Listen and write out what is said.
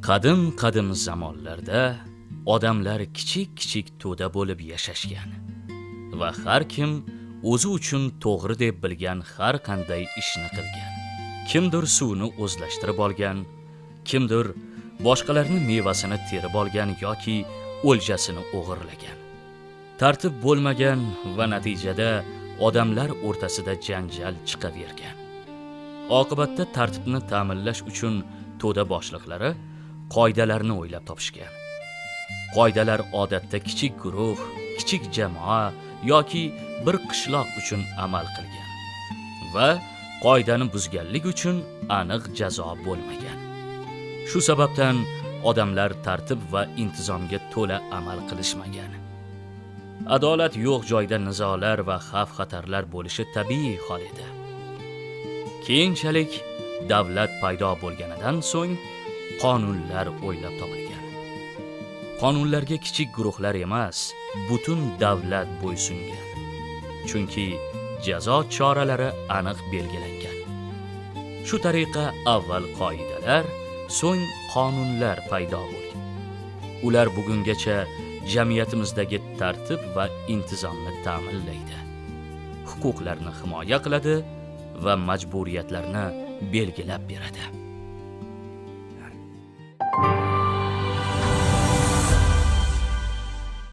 Qadim-qadim zamonlarda odamlar kichik-kichik to'da bo'lib yashashgan va har kim o'zi uchun to'g'ri deb bilgan har qanday ishni qilgan. Kimdir suvni o'zlashtirib olgan, kimdir boshqalarning mevasini terib olgan yoki o'ljasini o'g'irlagan. Tartib bo'lmagan va natijada odamlar o'rtasida janjal chiqavergan. Oqibatda tartibni ta'minlash uchun to'da boshliqlari qoidalarni o'ylab topishgan. Qoidalar odatda kichik guruh, kichik jamoa yoki bir qishloq uchun amal qilgan va qoidani buzganlik uchun aniq jazo bo'lmagan. Shu sababdan odamlar tartib va intizomga to'la amal qilishmagan. Adolat yo'q joyda nizolar va xavf-xatarlar bo'lishi tabiiy hol edi. Keyinchalik davlat paydo bo'lganidan so'ng qonunlar o'ylab topilgan. Qonunlarga kichik guruhlar emas, butun davlat bo'ysungan. Chunki jazo choralari aniq belgilangan. Shu tariqa avval qoidalar, so'ng qonunlar paydo bo'lgan. Ular bugungacha jamiyatimizdagi tartib va intizomni ta'minlaydi. Huquqlarni himoya qiladi va majburiyatlarni belgilab beradi.